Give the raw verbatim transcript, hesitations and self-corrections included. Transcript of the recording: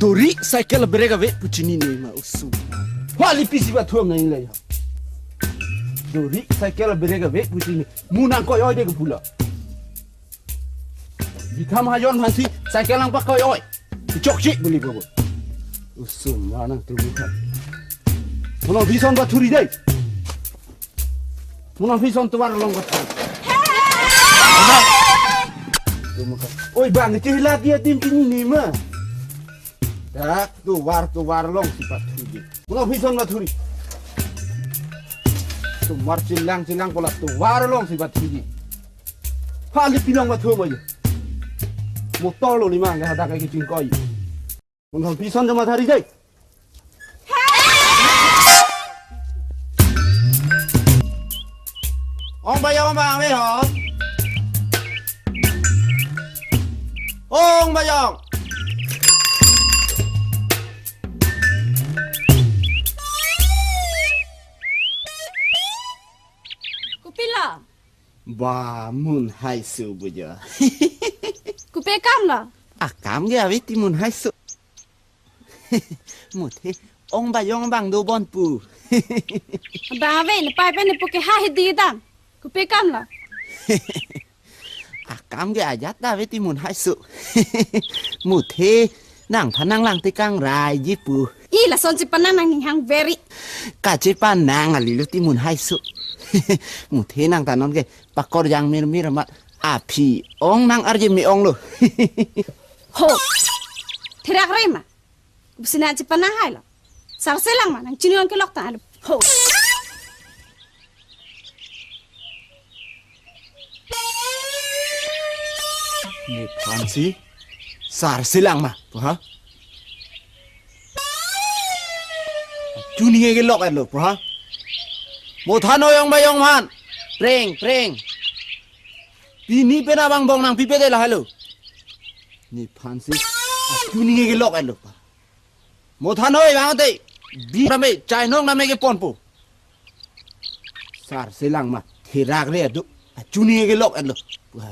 Dori cycle brake ave pu chinine ma, oso. Hali pisi ba thuam na inle ya. Dori cycle brake ave pu chini. Mo nangkoi-oi de ke pulo. Bitham hajon phansi cycle nangpakoi-oi. Chokche buli bobo. Oso ma nangtum kan. Mo nangpison ba thuri dei. Mo nangpison tovar along ba thuri. Oi bang, che hila dia tim chinine ma. Dak tovar, tovar alongsi pathurji. Mo nangpison pathuri. Tovar chelang chelang kola tovar alongsi pathurji. Hali pinong pathu ma ye. Motor lo ni ma, nggak ada kayak kicing koi. Mo nangpison cuma thari dei. Ong Bayong bang ave ho. Ong Bayong. Kopi lo? Ba, Munhaiso bujo. Kopi akam lo? Akam ke ave ti Munhaiso. Muthe, Ong Bayong bang do bon pu. Bang ave ne pai pen ne pu ke ha hidi dam. Kopi akam lo? Akam ke ajat ta ave ti Munhaiso. Muthe, nangphan nanglang te kangraiji pu. I lason chepanang nangning hang veri. Kachepanang kali lo ti Munhaiso. Muthe nang ta non ke pakorjang mirmir amat aphi ong nang-arje me-ong lo. Ho. Therak re ma. Busi nangchepanang hai lo. Sarse lang ma nangchini ong kelok ta lo. Ho. Nephansi sarse lang ma, pu ha? Chuningje kelok-et lo, pu ha? Mo than oi Ong Bayong aphan. Preng, preng. Pini pen abang bong nangpipe dei lahai lo. Nephansi chuningje kelok-et lo, pu ha? Mo than oi bang te. Bi rame, chainong rame keponpo. Sarse lang ma, therak re adu. Chuningje kelok-et lo. Wah,